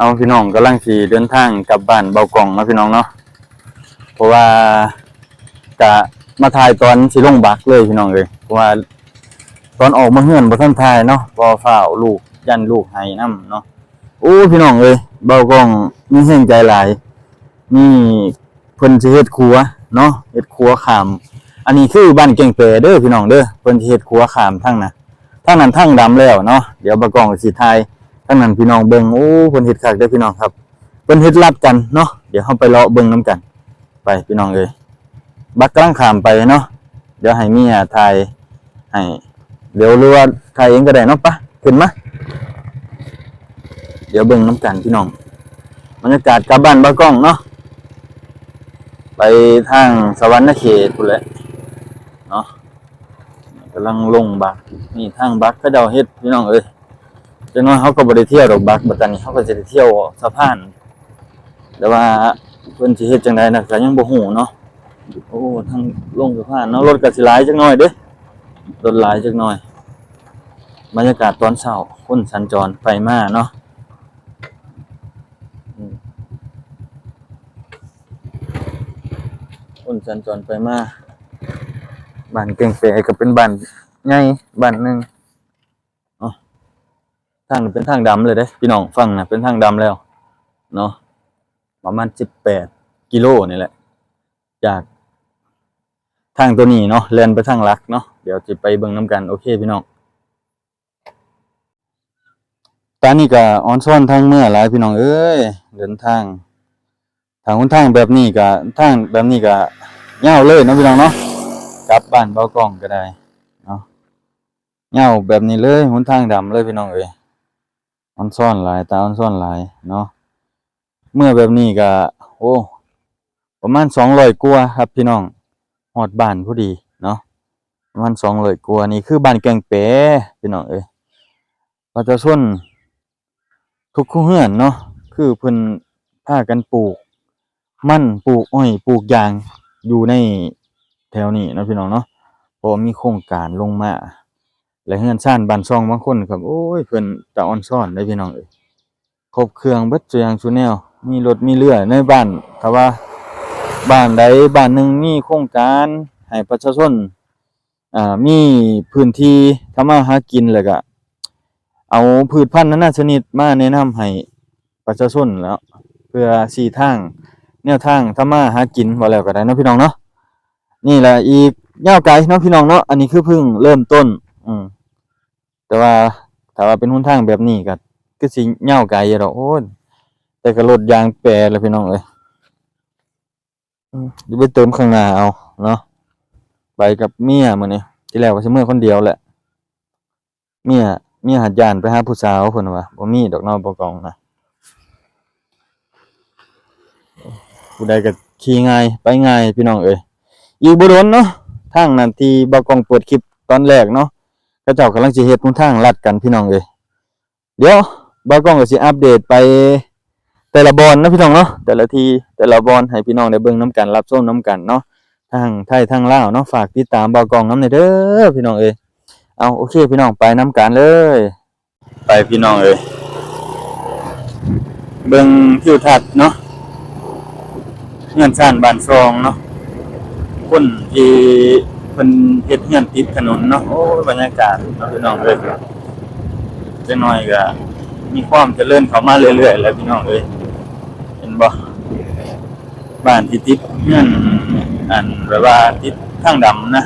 ເອົາ ພີ່ນ້ອງ ກຳລັງຊິເດີນທາງກັບບ້ານເບົາກ້ອງເນາະ ພີ່ນ້ອງເນາະ ເພາະວ່າກະມາຖ່າຍຕອນຊິລົງບັກເລີຍ ພີ່ນ້ອງເອີຍ ເພາະວ່າຕອນອອກມາເຮືອນບໍ່ທັນຖ່າຍເນາະ ເພາະຟ້າວ ລູກ ຢ້ານລູກໄຫ້ນຳເນາະ. ໂອ້ ພີ່ນ້ອງເອີຍ ເບົາກ້ອງມີແຮງໃຈຫຼາຍ ນີ້ເພິ່ນຊິເຮັດຂົວເນາະ ເຮັດຂົວຂ້າມ ອັນນີ້ຄືບ້ານແກ້ງແປເດີ ພີ່ນ້ອງເດີ ເພິ່ນຊິເຮັດຂົວຂ້າມທາງນັ້ນ ທາງນັ້ນທາງດຳແລ້ວເນາະ. ດຽວເບົາກ້ອງຊິຖ່າຍທາງນັ້ນໃຫ້ພີ່ນ້ອງເບິ່ງ ໂອ້ ເພິ່ນເຮັດຄັກເດີ ພີ່ນ້ອງຄັບ ເພິ່ນເຮັດລັດກັນເນາະ. ດຽວເຮົາໄປເລາະເບິ່ງນຳກັນ ໄປ ພີ່ນ້ອງເອີຍ ບັກກຳລັງຂ້າມໄປເນາະ. ດຽວໃຫ້ເມຍຖ່າຍໃຫ້ ດຽວ ຫຼືວ່າຖ່າຍເອງກໍໄດ້ເນາະ ປະ ຂຶ້ນມາ ດຽວເບິ່ງນຳກັນ ພີ່ນ້ອງ ບັນຍາກາດກັບບ້ານເບົາກ້ອງເນາະ ໄປທາງສະຫວັນນະເຂດພຸ້ນແຫຼະເນາະ. ກຳລັງລົງບັກ ນີ້ທາງບັກເຂົາເຈົ້າເຮັດ ພີ່ນ້ອງເອີຍ. ຈັກໜ້ອຍເຮົາກໍບໍ່ໄດ້ທ່ຽວດອກບັກ ບັດຕານີ້ເຮົາກໍຊິໄດ້ທ່ຽວສະພານ ແຕ່ວ່າເພິ່ນຊິເຮັດຈັ່ງໃດນະ ກໍຍັງບໍ່ຮູ້ເນາະ. ໂອ້ ທາງລົງສະພານເນາະ ລົດກໍຊິຫຼາຍຈັກໜ້ອຍເດ້ ລົດຫຼາຍຈັກໜ້ອຍ. ບັນຍາກາດຕອນເຊົ້າ ຄົນສັນຈອນໄປມາເນາະ ອືມ ຄົນສັນຈອນໄປມາ. ບ້ານແກ້ງແປກໍເປັນບ້ານໃຫຍ່ບ້ານໜຶ່ງເນາະ. ທາງນີ້ເປັນທາງດຳເລີຍເດ້ ພີ່ນ້ອງ ຝັ່ງນະເປັນທາງດຳແລ້ວເນາະ ປະມານສິບແປດກິໂລນີ້ແຫຼະ ຈາກທາງໂຕນີ້ເນາະ ແລ່ນໄປທາງຫຼັກເນາະ. ດຽວຊິໄປເບິ່ງນຳກັນ ໂອເຄ ພີ່ນ້ອງ. ຕອນນີ້ກໍອອນຊອນທາງເມືອຫຼາຍ ພີ່ນ້ອງເອີຍ ເດີນທາງ ທາງຫົນທາງແບບນີ້ກໍ ທາງແບບນີ້ກໍຍາວເລີຍເນາະ ພີ່ນ້ອງເນາະ ກັບບ້ານເບົາກ້ອງກໍໄດ້ເນາະ. ຍາວແບບນີ້ເລີຍ ຫົນທາງດຳເລີຍ ພີ່ນ້ອງເອີຍ ອອນຊອນຫຼາຍ ຕາອອນຊອນຫຼາຍເນາະ. ເມືອແບບນີ້ກະ ໂອ້ ປະມານສອງຮ້ອຍກວ່າຄັບພີ່ນ້ອງ ຮອດບ້ານພໍດີເນາະ ປະມານສອງຮ້ອຍກວ່າ. ນີ້ຄືບ້ານແກ້ງແປ ພີ່ນ້ອງເອີຍ ປະຊາຊົນທຸກຄົວເຮືອນເນາະ ຄືເພິ່ນພາກັນປູກມັນ ປູກອ້ອຍ ປູກຢາງຢູ່ໃນແຖວນີ້ເນາະ ພີ່ນ້ອງເນາະ ເພາະວ່າມີໂຄງການລົງມາ ແລະ ເຮືອນຊານບ້ານຊ່ອງບາງຄົນກໍ ໂອ້ຍ ເພິ່ນຕາອອນຊອນເດ້ ພີ່ນ້ອງເອີຍ. ຄົບເຄື່ອງເບິດສູ່ຢ່າງສູ່ແນວ ມີລົດມີເຮືອໃນບ້ານ. ຖ້າວ່າບ້ານໃດບ້ານໜຶ່ງມີໂຄງການໃຫ້ປະຊາຊົນ ອ່າ ມີພື້ນທີ່ທຳມາຫາກິນ ແລ້ວກະເອົາພືດພັນນານາຊະນິດມາແນະນຳໃຫ້ປະຊາຊົນແລ້ວ ເພື່ອຊີ້ທາງແນວທາງທຳມາຫາກິນ ວ່າແລ້ວກໍໄດ້ເນາະ ພີ່ນ້ອງເນາະ. ນີ້ແຫຼະ ອີກຍາວໄກເນາະ ພີ່ນ້ອງເນາະ ອັນນີ້ຄືເພິ່ງເລີ່ມຕົ້ນ ອືມ ແຕ່ວ່າຖ້າວ່າເປັນຫົນທາງແບບນີ້ກໍຄືຊິຍາວໄກຢູ່ດອກ ໂອ້ຍ ແຕ່ກໍລົດຢາງແປແລ້ວ ພີ່ນ້ອງເອີຍ. ອືມ ດຽວໄປເຕີມຂ້າງໜ້າເອົາເນາະ ໄປກັບເມຍມື້ນີ້ ທີແລກວ່າຊິເມືອຄົນດຽວແຫຼະ ເມຍ ເມຍຫາດຢ້ານໄປຫາຜູ້ສາວ ເພິ່ນວ່າ ບໍ່ມີດອກເນາະ ບໍ່ກອງນະ ຜູ້ໃດກໍຂີ່ງ່າຍໄປງ່າຍ ພີ່ນ້ອງເອີຍ. ອີກບໍ່ດົນເນາະ ທາງນັ້ນທີ່ບໍ່ກອງເປີດຄລິບຕອນແລກເນາະ ເຂົາເຈົ້າກຳລັງຊິເຮັດຫົນທາງລັດກັນ ພີ່ນ້ອງເອີຍ. ດຽວບ່າວກ້ອງກໍຊິອັບເດດໄປແຕ່ລະບ່ອນເນາະ ພີ່ນ້ອງເນາະ ແຕ່ລະທີ່ແຕ່ລະບ່ອນ ໃຫ້ພີ່ນ້ອງໄດ້ເບິ່ງນຳກັນ ຮັບຊົມນຳກັນເນາະ ທັງໄທທັງລາວເນາະ. ຝາກຕິດຕາມບ່າວກ້ອງນຳແດ່ເດີ ພີ່ນ້ອງເອີຍ. ເອົາ ໂອເຄ ພີ່ນ້ອງ ໄປນຳກັນເລີຍ ໄປ ພີ່ນ້ອງເອີຍ ເບິ່ງທິວທັດເນາະ. ເຮືອນຊານບ້ານຊ່ອງເນາະ ຄົນທີ່ເພິ່ນເຮັດເຮືອນຕິດຖະໜົນເນາະ. ໂອ້ຍ ບັນຍາກາດເນາະ ພີ່ນ້ອງເອີຍ ຈັກໜ້ອຍກໍມີຄວາມຈະເລີນເຂົ້າມາເລື້ອຍໆແລ້ວ ພີ່ນ້ອງເອີຍ ເຫັນບໍ່? ບ້ານທີ່ຕິດເຮືອນ ອັນ ແບບວ່າຕິດທາງດຳນະ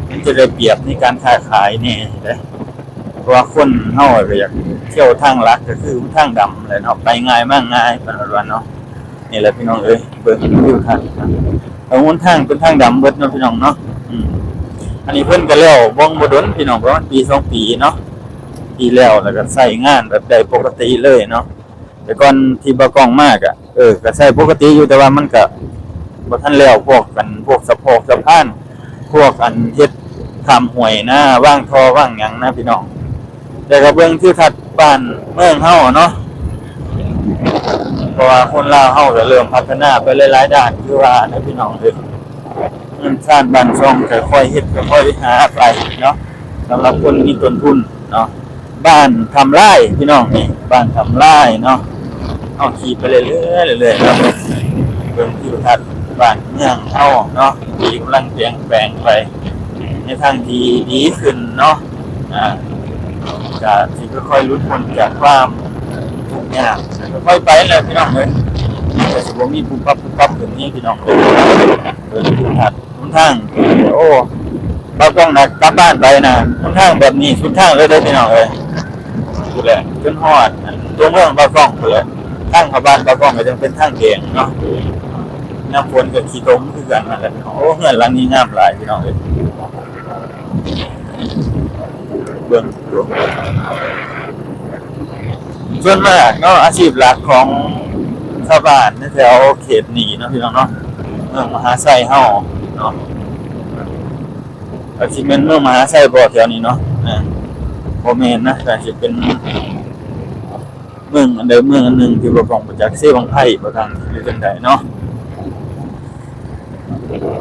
ມັນຈະໄດ້ປຽບໃນການຄ້າຂາຍແດ່ເດ້. ເພາະວ່າຄົນເຮົາກໍຢາກທ່ຽວທາງຫຼັກ ກໍຄືທາງດຳແຫຼະເນາະ ໄປງ່າຍມາງ່າຍ ເພິ່ນວ່າເນາະ. ນີ້ແຫຼະ ພີ່ນ້ອງເອີຍ ເບິ່ງວິວທັດ ເອີ ຫົນທາງເປັນທາງດຳເບິດເນາະ ພີ່ນ້ອງເນາະ. ອືມ ອັນນີ້ເພິ່ນກໍແລ້ວບໍ່ ບໍ່ດົນ ພີ່ນ້ອງ ປະມານປີສອງປີເນາະ ທີ່ແລ້ວ ແລ້ວກໍໃຊ້ງານແບບໄດ້ປົກກະຕິເລີຍເນາະ. ແຕ່ກ່ອນທີ່ບ່າວກ້ອງມາກໍ ເອີ ກໍໃຊ້ປົກກະຕິຢູ່ ແຕ່ວ່າມັນກໍບໍ່ທັນແລ້ວ ພວກ ອັນ ພວກສະພອກສະພານ ພວກ ອັນ ເຮັດຂ້າມຫ້ວຍນະ ວາງທໍ່ວາງຫຍັງນະ ພີ່ນ້ອງ. ແຕ່ກໍເບິ່ງທິວທັດບ້ານເມືອງເຮົາເນາະ ເພາະວ່າຄົນລາວເຮົາກໍເລີ່ມພັດທະນາໄປຫຼາຍໆດ້ານ ຄືວ່ານະ ພີ່ນ້ອງເອີຍ. ເຮືອນຊານບ້ານຊ່ອງ ຄ່ອຍໆເຮັດ ຄ່ອຍໆຫາໄປເນາະ ສຳລັບຄົນມີຕົ້ນທຶນເນາະ. ບ້ານຖ້ຳລາຍ ພີ່ນ້ອງ ນີ້ ບ້ານຖ້ຳລາຍເນາະ. ເຮົາຂີ່ໄປເລື້ອຍໆ ເລື້ອຍໆເນາະ ເບິ່ງທິວທັດບ້ານເມືອງເຮົາເນາະ ທີ່ກຳລັງປ່ຽນແປງໄປໃນທາງທີ່ດີຂຶ້ນເນາະ. ອ່າ ກະຊິຄ່ອຍໆຫຼຸດພົ້ນຈາກຄວາມທຸກຍາກ ຄ່ອຍໆໄປແຫຼະພີ່ນ້ອງເອີຍ. ກະຊິບໍ່ມີປຸບປັບປຸບປັບຂຶ້ນນີ້ພີ່ນ້ອງເອີຍ. ເບິ່ງທິວທັດ ຫົນທາງ ໂອ້ ບ່າວກ້ອງນະ ກັບບ້ານໄປນະ ຫົນທາງແບບນີ້ສຸດທາງເລີຍເດີພີ່ນ້ອງເອີຍ. ພຸ້ນແຫຼະ ຈົນຮອດຕົວເມືອງບ່າວກ້ອງພຸ້ນແຫຼະ. ທາງເຂົ້າບ້ານບ່າວກ້ອງກະຍັງເປັນທາງແດງເນາະ. ຍາມຝົນກະຂີ້ຕົມຄືກັນຫັ້ນແຫຼະ. ໂອ້ ເຮືອນຫຼັງນີ້ງາມຫຼາຍພີ່ນ້ອງເອີຍ. ເບິ່ງ ສ່ວນມາກເນາະ ອາຊີບຫຼັກຂອງຊາວບ້ານໃນແຖວເຂດນີ້ເນາະ ພີ່ນ້ອງເນາະ ເມືອງມະຫາໄຊເຮົາເນາະ. ກະຊິແມ່ນເມືອງມະຫາໄຊບໍ່ແຖວນີ້ເນາະ? ເອີ ບໍ່ແມ່ນນະ ກະຊິເປັນເມືອງອັນໃດເມືອງອັນໜຶ່ງທີ່ບໍ່ຕ້ອງໄປຈັກ ເຊບັ້ງໄຟບໍ່ທາງ ຫຼືຈັ່ງໃດເນາະ.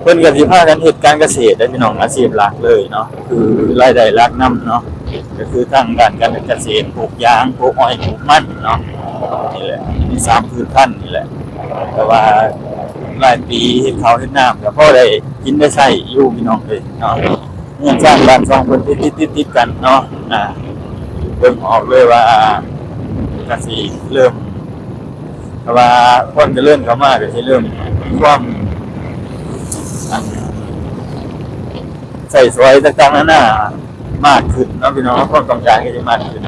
ເພິ່ນກະຊິພາກັນເຮັດການກະເສດເດ້ພີ່ນ້ອງ ອາຊີບຫຼັກເລີຍເນາະ ຄືລາຍໄດ້ຫຼັກນຳເນາະ ກະຄືທາງດ້ານການກະເສດ ປູກຢາງ ປູກອ້ອຍ ປູກມັນເນາະ. ນີ້ແຫຼະ ມີສາມພືດພັນນີ້ແຫຼະ. ແຕ່ວ່າລາຍປີເຮັດເຂົ້າເຮັດນາກະພໍໄດ້ກິນໄດ້ໃຊ້ຢູ່ພີ່ນ້ອງເອີຍເນາະ. ເຮືອນຊານບ້ານຊ່ອງເພິ່ນຕິດໆກັນເນາະ. ອ່າ ເບິ່ງອອກເລີຍວ່າກະຊິເລີ່ມ ເພາະວ່າຄວາມຈະເລີນເຂົ້າມາກະຊິເລີ່ມຄວາມ ອັນ ໃຊ້ສອຍຕ່າງໆນານາມາກຂຶ້ນເນາະພີ່ນ້ອງເນາະ ຄວາມຕ້ອງການກະຊິມາກຂຶ້ນ.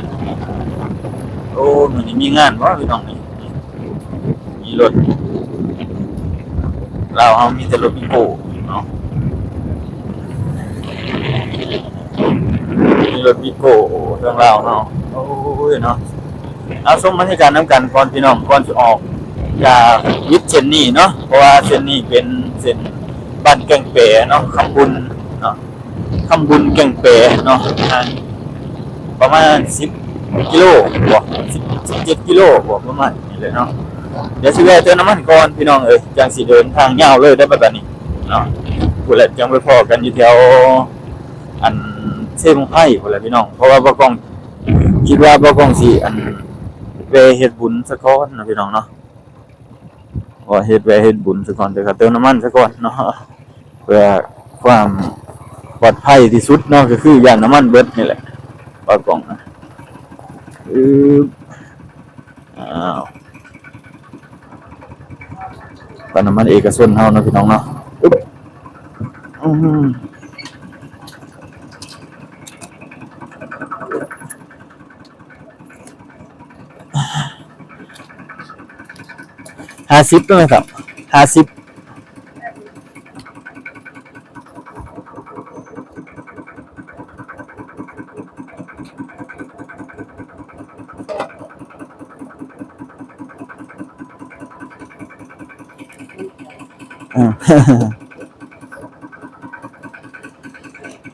ໂອ້ ມື້ນີ້ມີງານບໍ່ພີ່ນ້ອງນີ້? ມີລົດ ລາວເຮົາມີແຕ່ລົດວີໂກ້ເນາະ ມີລົດວີໂກ້ທາງລາວເຮົາ. ໂອ້ຍເນາະ ເອົາຊົມບັນຍາກາດນຳກັນກ່ອນພີ່ນ້ອງ ກ່ອນຊິອອກຈາກວິດເສັ້ນນີ້ເນາະ ເພາະວ່າເສັ້ນນີ້ເປັນເສັ້ນບ້ານແກ້ງແປເນາະ ຄຳບຸນເນາະ ຄຳບຸນແກ້ງແປເນາະ ຫ່າງປະມານສິບກິໂລບໍ ສິບ ສິບເຈັດກິໂລບໍ ປະມານນີ້ແຫຼະເນາະ. ດຽວຊິແວ່ເຕີມນ້ຳມັນກ່ອນພີ່ນ້ອງເອີຍ ຈັ່ງຊິເດີນທາງຍາວເລີຍເດີບັດນີ້ເນາະ. ພຸ້ນແຫຼະ ຈັ່ງໄປພໍ້ກັນຢູ່ແຖວ ອັນ ເຊບັ້ງໄຟພຸ້ນແຫຼະພີ່ນ້ອງ ເພາະວ່າບ່າວກ້ອງ ຄິດວ່າບ່າວກ້ອງຊິ ອັນ ແວ່ເຮັດບຸນສາກ່ອນເນາະພີ່ນ້ອງເນາະ ວ່າເຮັດ ແວ່ເຮັດບຸນສາກ່ອນ ແຕ່ກະເຕີມນ້ຳມັນສາກ່ອນເນາະ ເພື່ອຄວາມປອດໄພທີ່ສຸດເນາະ ກະຄືຢ້ານນ້ຳມັນເບິດນີ້ແຫຼະ ບ່າວກ້ອງນະ. ອື ອ້າວ ປ້ຳນ້ຳມັນເອກະຊົນເຮົາເນາະພີ່ນ້ອງເນາະ. ອຶບ ອື ຫ້າສິບແມ່ນບໍ່ຄັບ? ຫ້າສິບ.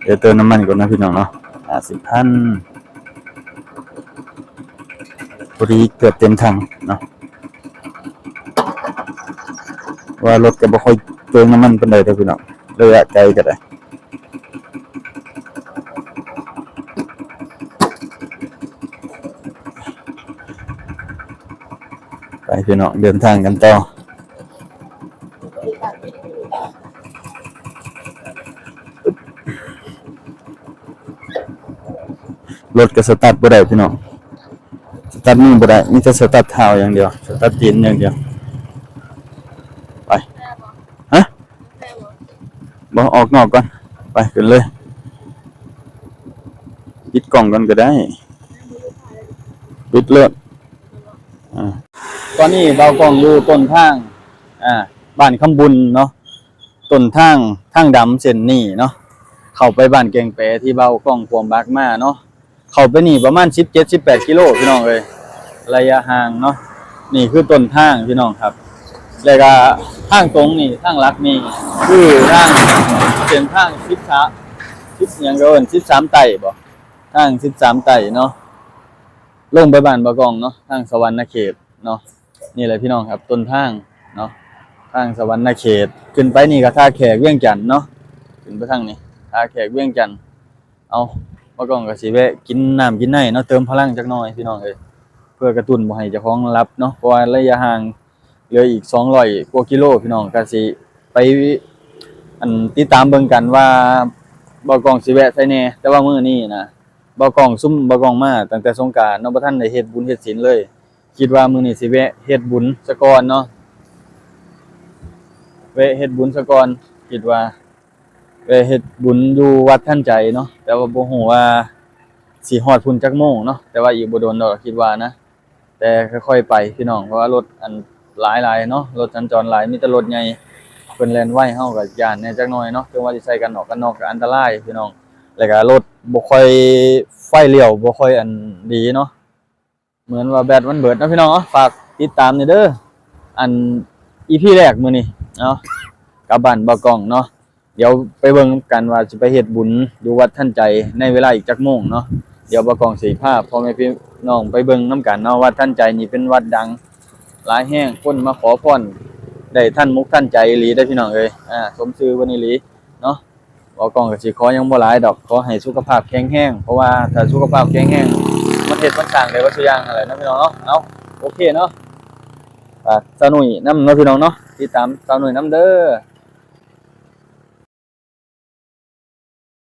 ດຽວເຕີມນ້ຳມັນກ່ອນນະພີ່ນ້ອງເນາະ. ຫ້າສິບພັນ ພໍດີເກືອບເຕັມຖັງເນາະ ວ່າລົດກະບໍ່ຄ່ອຍເຕີມນ້ຳມັນປານໃດເດີພີ່ນ້ອງ ໄລຍະໄກກະໄດ້. ໄປພີ່ນ້ອງ ເດີນທາງກັນຕໍ່. ລົດກະສະຕາດບໍ່ໄດ້ພີ່ນ້ອງ ສະຕາດມືບໍ່ໄດ້ ມີແຕ່ສະຕາດເທົ້າຢ່າງດຽວ ສະຕາດຕີນຢ່າງດຽວ. ໄປ ຮະ? ບໍ່ ອອກນອກກ່ອນ ໄປ ຂຶ້ນເລີຍ. ປິດກ້ອງກ່ອນກະໄດ້ ປິດໂລດ. ອາ ຕອນນີ້ບ່າວກ້ອງຢູ່ຕົ້ນທາງ ອາ ບ້ານຄຳບຸນເນາະ ຕົ້ນທາງ ທາງດຳເສັ້ນນີ້ເນາະ ເຂົ້າໄປບ້ານແກ້ງແປທີ່ບ່າວກ້ອງພວມບັກມາເນາະ. ເຂົ້າໄປນີ້ປະມານສິບເຈັດ ສິບແປດກິໂລພີ່ນ້ອງເອີຍ ໄລຍະຫ່າງເນາະ. ນີ້ຄືຕົ້ນທາງພີ່ນ້ອງຄັບ ແລ້ວກະທາງຕົງນີ້ ທາງຫຼັກນີ້ ຄືທາງ ເສັ້ນທາງສິບສາມ ສິບ ຫຍັງກະເອີ້ນ ສິບສາມໃຕ້ບໍ ທາງສິບສາມໃຕ້ເນາະ ລົງໄປບ້ານບ່າວກ້ອງເນາະ ທາງສະຫວັນນະເຂດເນາະ. ນີ້ແຫຼະພີ່ນ້ອງຄັບ ຕົ້ນທາງເນາະ ທາງສະຫວັນນະເຂດ. ຂຶ້ນໄປນີ້ກະທ່າແຂກວຽງຈັນເນາະ ຂຶ້ນໄປທາງນີ້ ທ່າແຂກວຽງຈັນ. ເອົາ ບ່າວກ້ອງກະຊິແວະກິນນ້ຳກິນໃນເນາະ ເຕີມພະລັງຈັກໜ່ອຍພີ່ນ້ອງເອີຍ. ພື່ອກະຕຸ້ນບໍ່ໃຫ້ເຈົ້າຂອງຫຼັບເນາະ ເພາະວ່າໄລຍະຫ່າງເຫຼືອອີກສອງຮ້ອຍກວ່າກິໂລ ພີ່ນ້ອງ ກະຊິໄປ ອັນ ຕິດຕາມເບິ່ງກັນວ່າບ່າວກ້ອງຊິແວະໃສແດ່. ແຕ່ວ່າມື້ນີ້ນະ ບ່າວກ້ອງ ຊຸມບ່າວກ້ອງມາຕັ້ງແຕ່ສົງການເນາະ ບໍ່ທັນໄດ້ເຮັດບຸນເຮັດສິນເລີຍ. ຄິດວ່າມື້ນີ້ຊິແວະເຮັດບຸນສະກ່ອນເນາະ ແວະເຮັດບຸນສະກ່ອນ ຄິດວ່າແວະເຮັດບຸນຢູ່ວັດທັນໃຈເນາະ ແຕ່ວ່າບໍ່ຮູ້ວ່າຊິຮອດພຸ້ນຈັກໂມງເນາະ ແຕ່ວ່າອີກບໍ່ດົນດອກ ຄິດວ່ານະ. ແຕ່ຄ່ອຍໆໄປພີ່ນ້ອງ ເພາະວ່າລົດອັນຫຼາຍໆເນາະ ລົດສັນຈອນຫຼາຍ ມີແຕ່ລົດໃຫຍ່ ເພິ່ນແລ່ນໄວ ເຮົາກະຢ້ານແດ່ຈັກໜ້ອຍເນາະ ເຖິງວ່າຊິໃສ່ກັນນອກກັນນອກກະອັນຕະລາຍພີ່ນ້ອງ ແລ້ວກະລົດບໍ່ຄ່ອຍ ໄຟລ້ຽວບໍ່ຄ່ອຍອັນດີເນາະ. ເໝືອນວ່າແບັດມັນເບີດເນາະພີ່ນ້ອງເນາະ ຝາກຕິດຕາມແດ່ເດີ ອັນ ອີພີ ແລກມື້ນີ້ເນາະ ກັບບ້ານບ່າວກ້ອງເນາະ. ດຽວໄປເບິ່ງນຳກັນວ່າຊິໄປເຮັດບຸນຢູ່ວັດທັນໃຈໃນເວລາອີກຈັກໂມງເນາະ. ດຽວບ່າວກ້ອງຊິພາພໍ່ແມ່ພີ່ນ້ອງໄປເບິ່ງນຳກັນເນາະ ວັດທັນໃຈນີ້ເປັນວັດດັງຫຼາຍແຮງ ຄົນມາຂໍພອນໄດ້ທັນອົກທັນໃຈອີ່ຫຼີເດີພີ່ນ້ອງເອີຍ ອ່າ ສົມຊື່ເພິ່ນອີ່ຫຼີເນາະ. ບ່າວກ້ອງກະຊິຂໍຫຍັງບໍ່ຫຼາຍດອກ ຂໍໃຫ້ສຸຂະພາບແຂງແຮງ ເພາະວ່າຖ້າສຸຂະພາບແຂງແຮງ ມັນເຮັດມັນສ້າງໄດ້ເບິດສູ່ຢ່າງຫັ້ນແຫຼະເນາະພີ່ນ້ອງເນາະ. ເອົາ ໂອເຄເນາະ ຝາກສາວໜຸ້ຍນຳເນາະພີ່ນ້ອງເນາະ ຕິດຕາມສາວໜຸ້ຍນຳເດີ.